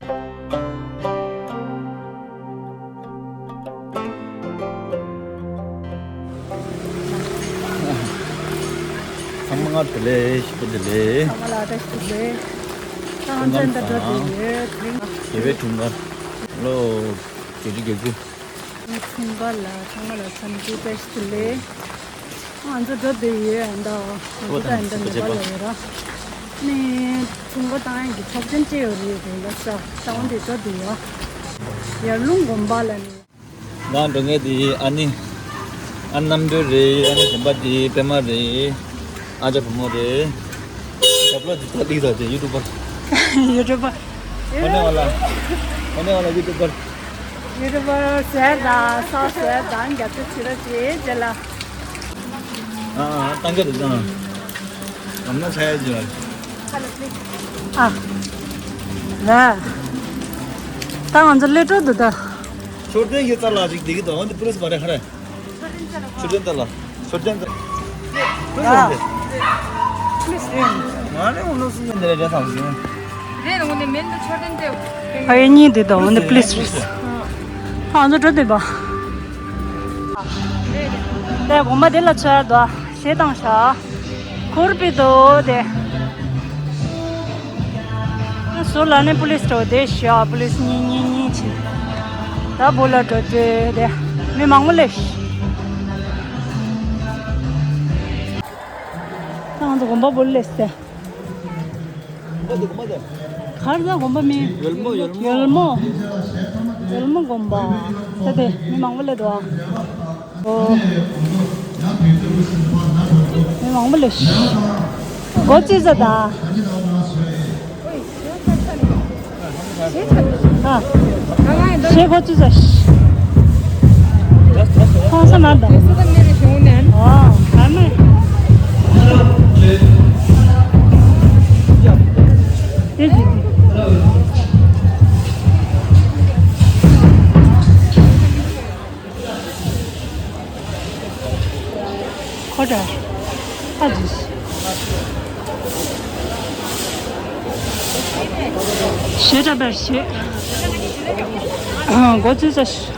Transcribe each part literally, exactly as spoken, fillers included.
ཚང་མ་བདེ་ལེགས། ཞིག་པོ་བདེ་ལེགས། ཚང་མ་ལ་བཀྲ་ཤིས་བདེ་ལེགས། ཁྱེད་རང་ཚོ་འདི་འགྲོ་བསྡད་ཡོད། དེ་རིང་རྒྱལ་བའི་འཁྲུངས་སྐར་ལོ་བརྒྱད་ཅུ་གྱ་དགུ། འཁྲུངས་སྐར་ལ་ཚང་མ་ལ་འཚམས་འདྲི་བཀྲ་ཤིས་བདེ་ལེགས། ང་ཚོ་འགྲོ་བསྡད་ཡོད། ཨ་ད་ང་ཚོ་ད་ཨ་ད་ནེ་པཱལ་ལ་ཡོད་ར། ནི་འཁྲུངས་སྐར་བཏང་ཡག་གི་ཆོག་མཆན་སྤྲད་ཡོད་རེད། དེ་ལ་ས་ད་འོན་ཏེ་འགྲོ་བསྡད་ཡོད། ཡར་ཀླུང་དགོན་པ་ལ་ནི། ང་འགྲོ་མཁན་དེ་ཨ་ནི། ཨ་རྣམ་གྲོལ་རེད། ཨ་ནི་གཞན་པ་དེ་པད་མ་རེད། ཨ་ཅག་བུ་མོ་རེད། རྒྱབ་ལོགས་དེ་ད་ལིག་ད་དེ་ཡུ་ཊུབ་པར། ཡུ་ཊུབ་པར། ཧོ་ནེ་ཝ་ལ། ཧོ་ནེ་ཝ་ལ་ཡུ་ཊུབ་པར། ཡུ་ཊུབ་པར་ཟེར་ད་ས་ཟེར་ད་རྒྱབ་ཆ་ཆི་ར་ཅེ་ཅེ་ལ། ཨ་ཨ་ཏང་ག་དུ་ཏང་། ཨམ་ན་ཆ་ཡ་ཅི་ར། ཨ། ལ། ད་ང་ཚོ་སླེབས་འགྲོ་འདུག་ད། མཆོད་རྟེན་གྱི་རྩ་ལ་ཅིག་བསྡད་ཀྱི་འདུག་འོན་ཏེ་པུ་ལིས་མ་རེད་ཧ་རེ། མཆོད་རྟེན་རྩ་ལ། མཆོད་རྟེན་རྩ། ཡ། ང་ནི་འོ་ནོ་སུ་ཡིན་འདི་རེད་བསམ་སོང་། རེད་འོ་ནི་མིན་འདི་མཆོད་རྟེན་དེ། ཕ་ཡུལ་གཉིས་འདི་དང་འོ་ནི་པུ་ལིས་རེད། ང་ཚོ་འགྲོ་འདོད་པ། དེ་དགོན་པ་དེ་ལ་ཚོད་དོ་ཞེ་དང་ཤ། ཁུར་པི་དོ་དེ། ཟུར་ལ་ནི་པུ་ལིས་འགྲོ་དེ་ཤ། པུ་ལིས་གཉིས་གཉིས་གཉིས་ཕྱིན། ད་བུ་ལ་འགྲོ་དེ་དེ། མི་མང་པོ་ལས། ད་ང་ཚོ་དགོན་པ་བུ་ལས་སྟེ། གར་ཟ་དགོན་པ་མིན། ཡོལ་མོ་ཡོལ་མོ། ཡོལ་མོ། ཡོལ་མོ་དགོན་པ། ད་དེ་མི་མང་པོ་སླེབས་འདུག་ཨ། ཨོ། མི་མང་པོ་སླེབས། སྒོ་ཕྱེ་ས་ད། ཨ། ཤེས་གོ་ཅི་ཟ། ཁོང་ས་ན་ད། ཨ། ཨ་མ། དེ་ཅི་ཟིག་ཁོ་དྲ། ཨ་ཙི། ཞེ་དྲག་པར་ཞེ། འགོ་ཚུགས་ས།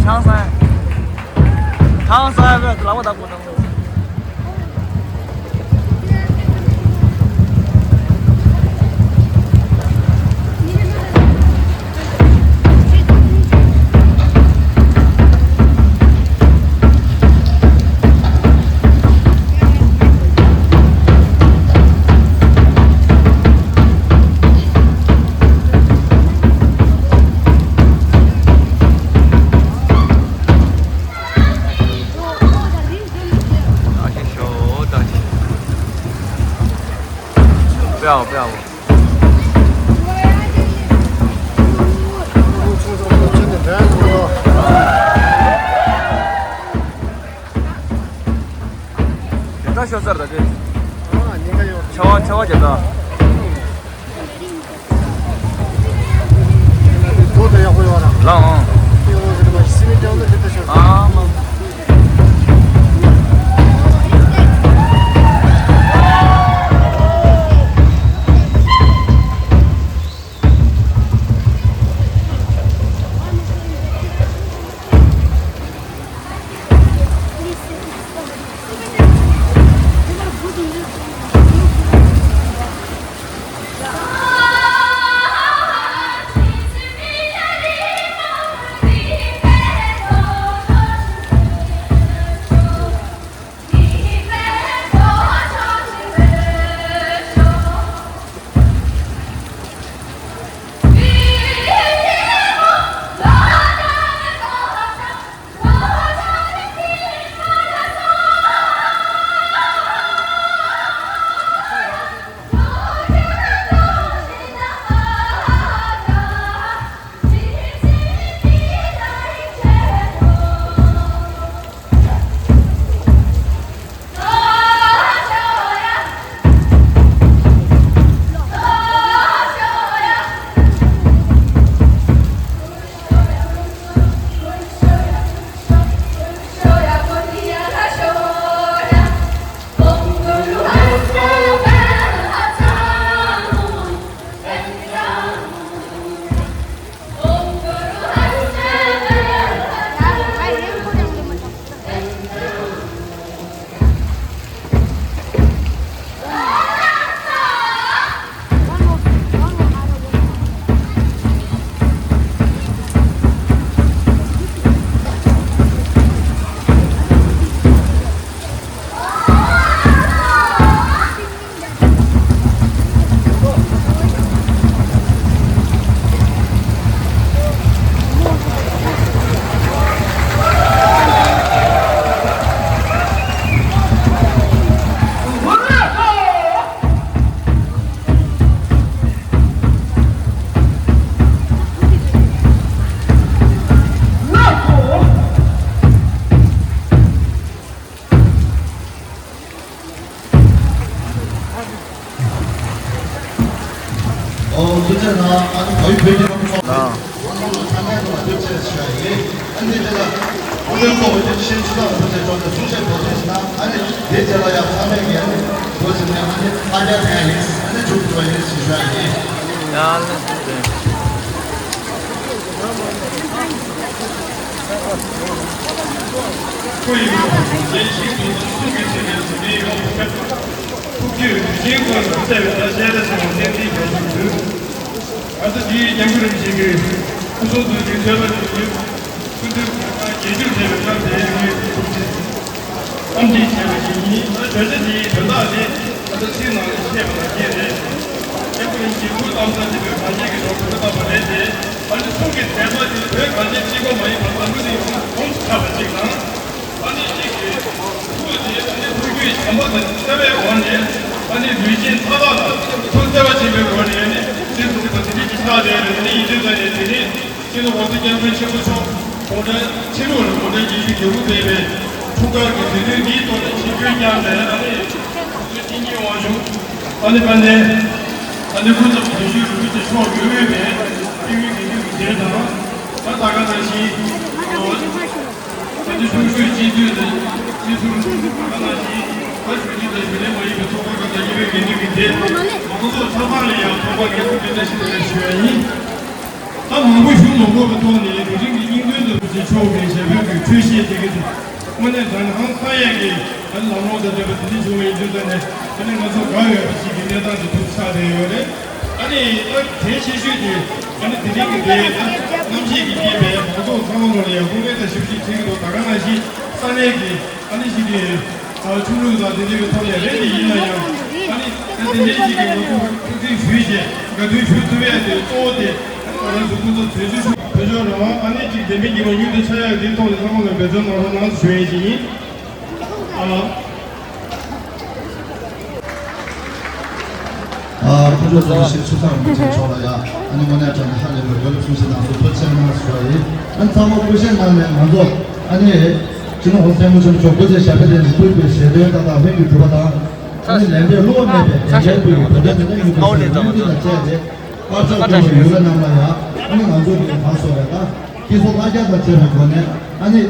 ཆང་ས། ཆང་ས་བས་ལག་པ་བརྡབ་དགོས་དང་། ཨ་ཤི་ཤོ་ད་ཤི། པའོ་པའོ། དེ་ད་ཤོ་སར་ད་དེ། ཆ་བ་ཆ་བ་དེ་ད། ལའང་། ཨ་མ། ཨོ། ཐུགས་རྗེ་གནང་། ཨ་ནི་བོད་བོད་ཀྱི་ལམ་ཚོགས། ཨ། ཚང་མ་ལ་ཐུགས་རྗེ་ཆེ་ཞུ་ཡ་ཡིན། ཨ་ནི་དེ་ལ་ཨ་ནི་ཚོགས་པའི་ཆེད་ཕྱི་ནང་ཐུགས་རྗེ་ཆེ་ཞུ་ཡ་ཡིན། ཨ་ནི་དེ་རྗེས་ལ་ཡང་ཚང་མས་ཀྱིས་ཨ་ནི་འགོ་ཚུགས་ནས་ཨ་ནི་ཨ་རྒྱ་ཐན་ཡིན། ཨ་ནི་མཇུག་སྒྲིལ་བ་ཡིན་ཞེས་ཞུ་ཡ་ཡིན། ཡ་ལ་ལ་ལ། སྐུ་ཡི་ངོ་བོ་ཞིག་ཏུ་གསུང་གི་ཚིག་ནས་འདིའི་ཡོངས་སུ་ཁྱབ། ཐུགས་རྒྱུད་རིན་ཆེན་ཀུན་ལ་གསལ་བའི་བརྡ་ཤེས་རེ་ཟེར་བ་བསྟན་འཛིན་རྒྱ་མཚོའི་མདུན། ང་ཚོ་འདིའི་སྐྱབས་མགོན་རིན་ཆེན་གྱི་སྐུ་གསུང་ཐུགས་ཀྱི་མཆོད་པ་ཞུ་རྒྱུ། སྐུ་མདུན་དགེ་སྦྱོར་མཛད་པའི་སྐབས་དེའི་ཐུགས་རྗེ་བསམ་གཏན་བྱས་པ་ཞིག་ཡིན། ད་བརྗོད་བྱ་འདིའི་དོན་དག་དེ་ད་ལྟ་ཚིག་ནང་ནས་བཤད་པ་ནང་བཞིན་རེད། སྐྱབས་མགོན་གྱི་སྐུ་གཏམ་ས་དེ་བོད་གངས་ཅན་གྱི་ལྗོངས་སུ་བཀའ་བཏགས་པ་རེད་དེ། ཨ་ནི་གསུང་གི་དད་པ་དེ་བོད་གངས་ཅན་གཅིག་པོ་མ་ཡིན་པར་འཛམ་བུ་གླིང་ཡོངས་སུ་ཁྱབ་པ་ཅིག་དང་། ཨ་ནི་གཅིག་གིས་སྐུ་དེ་ཨ་ནི་ཐུགས་རྒྱུད་བྱམས་པ་དང་བརྩེ་བའི་སྒོ་ནས། ཨ་ནི་ལུས་ཅན་མཐའ་དག་ལ་ཐུགས་བརྩེ་བ་ཆེན་པོའི་སྒོ་ནས་ཨ་ནི་གསོལ་དུ་གསོལ་བ་དེ་འདྲའི་གི་ཆགས་བསྡད་རེད། ཨ་ནི་ཡིན་དུས་ཙང་ནས་དེ་ནི་སྤྱི་ནོར་༸གོང་ས་༸སྐྱབས་མགོན་ཆེན་པོ་མཆོག་དགུང་གྲངས་ཕྱི་ལོ་ལ་དགུང་གྲངས་བརྒྱད་ཅུ་གྱ་དགུ་ཕེབས་པའི་འཁྲུངས་སྐར་གྱི་དུས་སྟོན་འདིའི་ཐོག་ནས་ཆིབས་བསྒྱུར་བསྐྱངས་ནས། ཨ་ནི་སྐུ་ཚེ་བརྟན་གྱི་དབང་ཕྱུག་ཨ་ནི་དཔལ་ལྡན་ཨ་ནི་སྐུ་ཚབ་དོན་གཅོད་རིན་པོ་ཆེ་མཆོག་ཡོད་པའི་སྐུ་ཡོན་གྱི་དུས་ཀྱི་རྗེས་དང་། ད་ད་ག་ནང་བཞིན་ཨ་ནི་ཕྱོགས་བཞུགས་སྤྱི་འཐུས་ནས་སྤྱི་ཟུར་ད་ག་ནང་བཞིན་ད་གཞོན་སྐྱེས་དང་གཞོན་ལས་མ་ཡིན་པའི་ཚོགས་པ་ཁག་དང་དབྱེ་བའི་འགན་འཛིན་གྱི་སྡེ་མང་ཚོགས་ཆ་ཚང་ལ་ཡང་ཚོགས་པ་འགན་འཛིན་དེ་འདྲ་ཞིག་དེ་འདྲ་ཞུ་ཡ་ཡིན། ད་མང་པོ་ཞུ་མ་དགོས་པའི་ཐོག་ནས་དེ་རིང་གི་སྙིང་དོན་དུ། དེ་ཕྱོགས་ཀྱི་ཞབས་པད་ཀྱི་འཕྲོད་བཞེས་དེ་གི་དེ་དངོས་གནས་དྲང་ནས་ཧང་སང་ཡས་ཀྱི་ཨ་ནི་ལམ་ལྷོང་དང་འབྲེལ་བ་དེ་འདྲ་བྱུང་བའི་ཡིན་དུས་ཙང་ནས་ཨ་ནི་ང་ཚོ་དགའ་འོས་པ་ཞིག་གི་གནས་སྟངས་དེ་ཐུག་ཆགས་བསྡད་ཡོད་རེད། ཨ་ནི་ད་གལ་ཆེ་ཤོས་དེ་ཨ་ནི་དེ་རིང་གི་དེ་ད་གནམ་གཤིས་ཀྱི་རྐྱེན་པས་མང་ཚོགས་ཚང་མ་ལོག་ལ་ཡང་སྐུ་ངལ་དང་ཞབས་ཕྱི་བྱེད་ཀྱི་འདུག་ད་ག་ནང་བཞིན་ས་གནས་ཀྱི་ཨ་ནི་ཞིག་གི་ཨ་ཆོས་ལུགས་དང་དེ་འདྲའི་ཐོག་ནས་རེད་དེ་ཡིན་ན་ཡང་ཨ་ནི་ད་དེ་འདྲའི་ཞིག་གི་ང་ཚོ་ཐུགས་འཛིན་ཞུས་བྱས་དགའ་སྟོན་ཞུ་ཐུབ་ཡ་དེ་གཙོ་བོ་དེ་ཨ་ནི་ང་རང་ཚོ་སྐུ་ཚབ་དོན་གཅོད་ཞུ་བོད་ལྗོངས་རང་དབང་ཨ་ནི་གཅིག་བདེན་པའི་ཉི་མ་མྱུར་དུ་འཆར་ཡ་དེའི་ཐོག་ནས་ཚང་མ་ལ་འབད་བརྩོན་གནང་རོགས་གནང་ཞུ་ཡ་ཞིག་ཡིན། ཨ། ཨ། ཕུན་ཚོགས་རྡོ་རྗེ་ཞེས་ཆུ་ཚང་རིན་པོ་ཆེ་མཆོག་ལ་ཡང་ཨ་ནི་དངོས་གནས་དྲང་གནས་ཧ་ལས་པའི་དགེ་ལེགས་གསུང་བཤད་གནང་སོང་། ཐུགས་རྗེ་ཆེ་གནང་ཞུ་བ་ཡིན། ཨ་ནི་ཚང་མ་སྐུ་བཞེངས་གནང་ནས་ང་ཚོ་ཨ་ནི་སྤྱི་ནོར་༸གོང་ས་༸སྐྱབས་མགོན་ཆེན་པོ་མཆོག་སྐུ་ཚེ་ཞབས་པད་བརྟན་ཅིང་སྐུའི་བཀའ་ཞལ་འདོན་ཏག་ཏག་ལྷུན་གྱིས་གྲུབ་པ་དང་། ཨ་ནི་ལས་འབྲས་བསླུ་བ་མེད་པའི་ལས་འབྲས་ཀུན་གྱི་བོད་དོན་དོན་དག་ཡིན་པའི་སྙིང་ཐག་དང་བཅས་ཏེ་དཀར་ཆག་སྐྱོང་བའི་ཡུལ་ལྷ་རྣམས་ལ་ཡང་ཨ་ནི་ང་ཚོ་གི་གང་སོགས་རེད་ད། སྐྱེས་སོ་ལྷ་རྒྱལ་དང་བཅས་པའི་སྒོ་ནས་ཨ་ནི་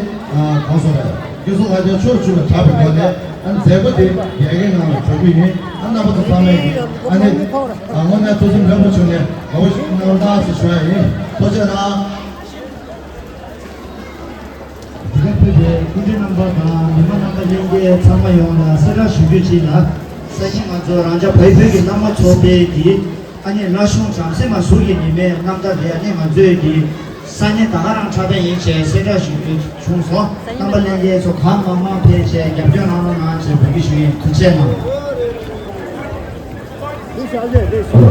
གང་སོགས་རེད། སྐྱེས་སོ་ལྷ་རྒྱལ་ཆོས་བཅུ་ལ་གྲགས་པའི་སྒོ་ནས་ཨ་ནི་མཛད་སྒོ་དེ་རྒྱལ་ཁའི་ངང་ལ་གྲོལ་རྒྱུ་ཡིན། ཨ་རྣམ་པ་ཚོ་ཚང་མས་ཀྱི་ཨ་ནི་དངོས་གནས་ཐུགས་སེམས་ལྷོད་པོ་བྱུང་ནས་དགའ་པོ་ཞིག་གནང་རོགས་གནང་ཟེར་ཞུ་ཡ་ཡིན། ཐུགས་རྗེ་གནང་། འདི་གར་ཕེབས་པའི་སྐུ་མགྲོན་རྣམ་པ་དང་མི་མང་རྣམ་པ་ལྷན་རྒྱས་ཚང་མ་ཡོངས་ལ་གསལ་བསྒྲགས་ཞུ་རྒྱུ་ཅིག་ལ། སང་ཉིན་ང་ཚོ་རང་ཅག་བལ་ཡུལ་གྱི་གནའ་མ་ཚོགས་པའི་གི་ཨ་ནི་བླ་གཞུང་བྱམས་བརྩེ་མ་ཟུར་གྱི་ཉི་མའི་རྣམ་ཐར་དེ་ཨ་ནི་ང་ཚོའི་གི་སང་ཉིན་ད་ག་རང་འཁྲབ་པ་ཡིན་ཞེས་གསལ་བསྒྲགས་ཞུ་རྒྱུ་བྱུང་སོང་། རྣམ་པ་ལྷན་རྒྱས་ཚོ་གང་མང་མང་ཕེབས་བྱས་རྒྱབ་སྐྱོར་གནང་རོགས་གནང་ཞེས་འབོད་སྐུལ་ཞུ་ཡིན། ཐུགས་རྗེ་གནང་། ཐུགས་རྗེ་གནང་།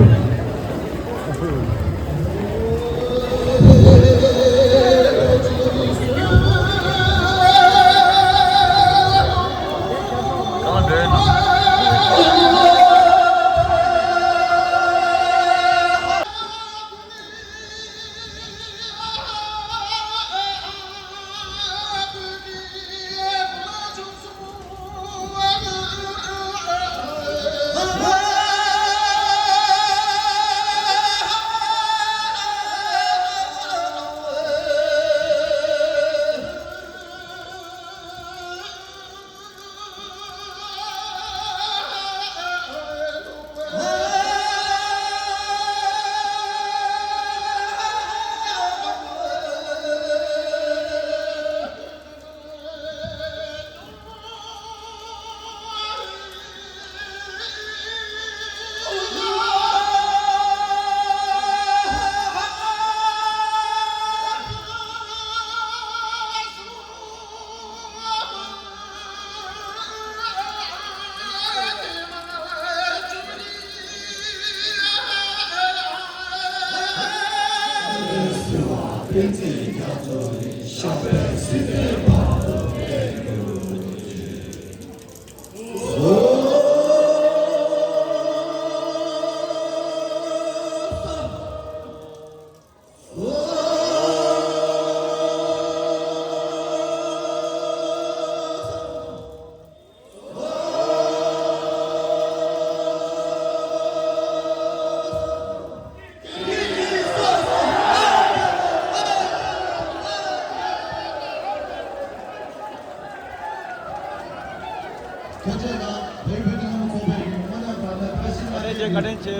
བོད་ཀྱི་བོད་ཀྱི་རྣམ་ཐར་ཚོགས་པའི་རིང་ལུགས་སྔོན་ལ་བར་ལ་བཀྲ་ཤིས་བཀའ་དྲིན་ཆེ། བཀའ་དྲིན་ཆེ།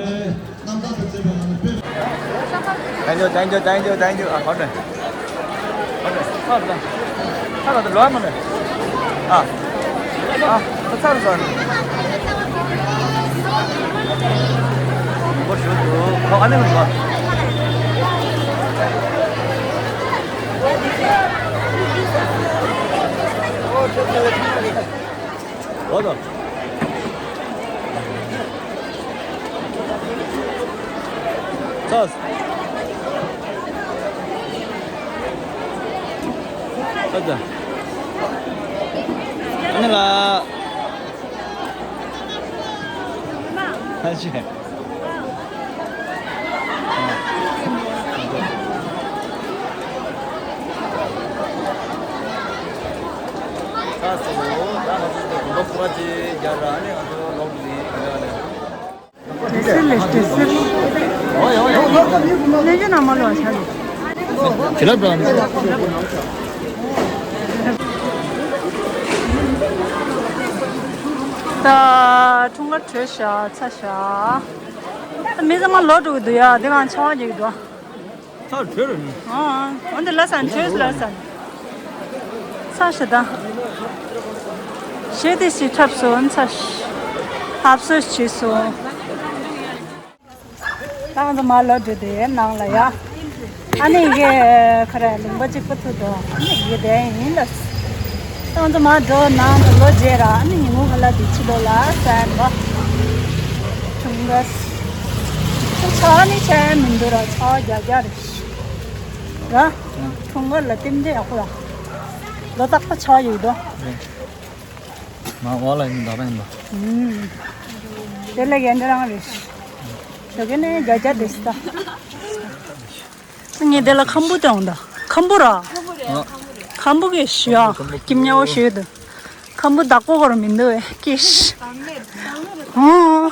རྣམ་ཐར་དུ་བརྩེ་བའི་ངང་ནས་དཔེ། Thank you, thank you, thank you, thank you. ཨ། ཧོ་ནེ། ཧོ་ནེ། ཧོ་ནེ། ཧོ་ནེ། ལོ་མ་ནེ། ཨ། ཨ། ཚར་སོང་། ཧོ་ཞུ་ཞུ། ཨ་ནེ་མ། ཧོ་དོ། ཚོས། ཚོས། ཨ་ནི་ལ། ཨ་ཤེ། ཚོས། ད་ང་ཚོ་དགོན་པ་ཕུ་ར་ཅིག་རྒྱབ་ར་ནི་ང་ཚོ་ལོག་འགྲོ་ཡིན། ག་ལེ་ག་ལེ། དྲི་ཟེར་ལས་དྲི་ཟེར། ལས་ཀྱི་ནང་མ་ལོག་ཆ་ལོ། ཇི་ལ་འགྲོ་ནི། ད་འཁྲུངས་སྐར་གྲོལ་ཤག་ཚར་ཤག་མི་ཚང་མ་ལོག་འགྲོ་གི་འདུག་ཡ། དེ་གང་ཆར་པ་རྒྱག་གི་འདུག་ཚར་གྲོལ་རེད་ནི། ཨ། འོན་ཏེ་ལ་སན་གྲོལ་ལ་སན། ཚ་ཞེ་དང་། ཞེ་དེ་ཞིག་འཁྲབ་སོང་ཚ་ཞིག་ཧབ་སོ་བྱས་སོང་། ད་ང་ཚོ་མར་ལོག་འགྲོ་དེ་ནང་ལ་ཡ། ཨ་ནི་ཡི་གེ་ཁ་ར་ལུང་པ་གཅིག་པ་ཐུག་འདུག་ཨ་ནི་ཡི་གེ་དེ་ཡིན་ལ། ད་ང་ཚོ་མར་འགྲོ་ནང་དུ་ལོག་རྗེས་ར་ཨ་ནི་ཉིན་གུང་ཁ་ལག་དེ་ཕྱི་ལོགས་ལ་ཟ་བ། ཁྲུང་ཀར། ཆ་ནི་ཆ་མི་འདུག་ར་ཆ་རྒྱ་རྒྱ་རེད། ར། ཁྲུང་ཀར་ལ་ལྟེམ་དེ་ཡག་པོ་ར། ལོ་རྟག་པ་ཆ་ཡོད་དོ། མ་འོ་ལ་ཡིན་འདྲ་ཡིན་པ། ཨུམ། དེ་ལ་ཡན་འདྲ་རང་རེད། ཞོགས་ཀས་ནས་རྒྱ་རྒྱ་དེ་སི་ད། ངས་དེ་ལ་ཁམ་བུ་དེ་འོང་ད། ཁམ་བུ་ར། ཨ། ཁམ་བུ་གི་ཞུ་ཡ། ཁམ་བུ་ཁམ་བུ། སྐྱིད་ཉལ་བོ་ཞུ་ཡོད་དུ། ཁམ་བུ་བདག་པོ་གོ་ར་མི་འདུག་བས་ཀིས། ཨོ།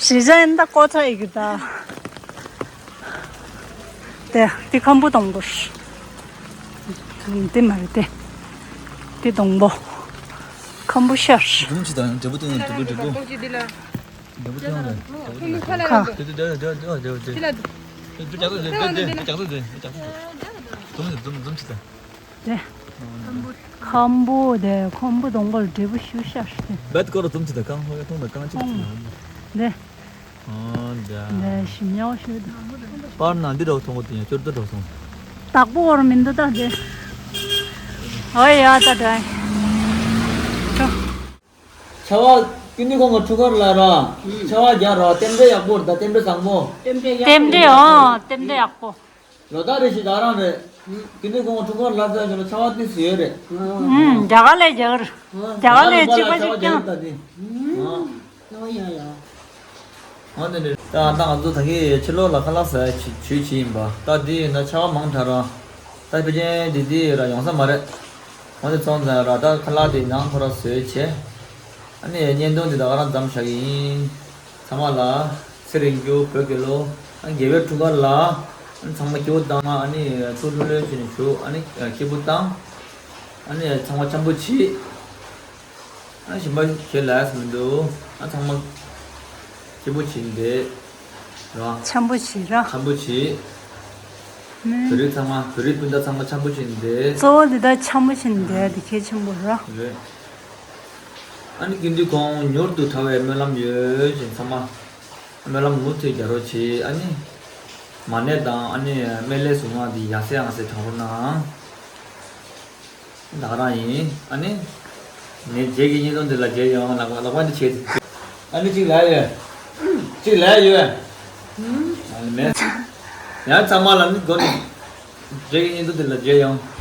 ཞི་ཅང་ཡིན་ད་ཀོ་ཚ་ཡི་གི་ད། དེ་དེ་ཁམ་བུ་དང་པོ། དེ་མ་རེད་དེ། དེ་དང་པོ། ཁམ་བུ་ཤར། འཛུམ་ཅིག་དང་འབྲས་བུ་སྟོན་འབྲས་བུ་འབྲས་བུ། འབྲས་བུ་སྟོན་རེད་འབྲས་བུ་སྟོན་རེད། ཁ། དེ་དེ་དེ་དེ་དེ་དེ་དེ། འཛུམ་འཛུམ་འཛུམ་ཅིག་དང་། དེ། ཁམ་བུ་དེ་ཁམ་བུ་དང་པོ་ལ་འབྲས་བུ་ཤུ་ཤར་དེ། བད་ཀོ་ར་འཛུམ་ཅིག་དང་། རྐང་ཧོ་ཡ་ཐུང་དང་རྐང་གཅིག་ཐུང་། དེ། ཨོ་འདྲ། འདྲ་ཞིམ་ཉལ་ཞུ་དང་། པར་ན་འདི་འདྲ་སོང་གོ་དེ་ཡང་ཅོར་འདི་འདྲ་སོང་། བདག་པོ་བོར་མི་འདུག་ད་དེ། ཨོ་ཡ་ད་འདྲ། ཆ་བ་ཀུན་ཏུ་ཁོང་གི་ཕྲུ་གུར་ལ་ར། ཆ་བ་རྒྱག་ར་རྟེན་འབྲེལ་ཡག་པོ་རེད་ད་རྟེན་འབྲེལ་བཟང་པོ། རྟེན་འབྲེལ་ཨོ་རྟེན་འབྲེལ་ཡག་པོ། ལོ་ལྟར་རེ་བཞིན་ད་རང་རེད། ཀུན་ཏུ་ཁོང་ཕྲུ་གུར་ལ་ཟ་བཞིན་ལ་ཆ་བ་ཏི་སུ་ཡོད་རེད། ཨུམ། རྒྱ་གར་ལས་རྒྱ་གར། རྒྱ་གར་ལས་གཅིག་པ་གཅིག་རྐྱང་། ཨོ་ཡ་ཡ། ཨོ་དེ་འདྲ། ད་ད་ང་ཚོ་ད་གིན་ཕྱི་ལོགས་ལ་ཁ་ལག་ཟ་ཡ་ཇུས་བྱས་ཡིན་པ། ད་འདི་ཡིན་ན་ཆ་བ་མང་དྲགས་ར། ད་ཕལ་ཆེར་འདི་འདི་ར་ཡོང་ས་མ་རེད། ཨོ་དེ་ཚོང་ཙང་ར་ད་ཁ་ལག་འདི་ནང་ཁོ་ར་བཟོས་བྱས། ཨ་ནི་བརྙན་ཐུང་འདི་ད་ག་རང་མཚམས་བཞག་གི་ཡིན། ཚང་མ་ལ་ཚེ་རིང་སྐྱིད་བོད་ཀྱི་ལོ། ཨ་དགེ་བའི་ཕྲུ་གུ་ལ། ཨ་ཚང་མ་སྐྱིད་པོ་བཏང་། ཨ་ནི་ཐུགས་ལྷོད་ལྷོད་བྱས་ནས་བཞུགས། ཨ་ནི་སྐྱིད་པོ་བཏང་། ཨ་ནི་ཚང་མ་འཆམ་པོ་བྱེད། ཨ་ཞིམ་པ་ཁྱེད་ལ་ཡ་མི་འདུག་ཨ་ཚང་མ་སྐྱིད་པོ་བྱེད་འདེད་ར། འཆམ་པོ་བྱེད་ར། འཆམ་པོ་བྱེད། ཨུམ། བོད་རིགས་ཚང་མ་བོད་རིགས་སྤུན་ཟླ་ཚང་མ་འཆམ་པོ་བྱེད་འདེད། གཙོ་བོ་འདི་ལྟར་འཆམ་པོ་བྱེད་འདེད་དེ་གལ་ཆེན་པོ་ར། རེད། ཨ་ནི་ཀུན་ཏུ་ཁོང་མྱུར་དུ་དྲག་པའི་སྨོན་ལམ་ཡོད་ཅིང་ཚང་མ་སྨོན་ལམ་མུ་མཐུད་རྒྱག་རོགས་བྱེད། ཨ་ནི་མ་ནད་དང་ཨ་ནི་སྨན་བླའི་གཟུངས་སྔགས་འདི་ཡང་སེ་ཡང་སེ་བགྲང་རོགས་གནང་། ད་ག་རང་ཡིན། ཨ་ནི། ངས་རྗེས་ཀྱི་བརྙན་ཐུང་འདི་ལ་མཇལ་ཡོང་། ལག་པ་ལག་པ་འདི་བྱས། ཨ་ནི་གཅིག་ལབ་ཡོད། གཅིག་ལབ་ཡོད། ཨ་ནི་མེད། ཡང་ཚང་མ་ལ་ནི་དགོས་ནི། རྗེས་ཀྱི་བརྙན་ཐུང་འདི་ལ་མཇལ་ཡོང་།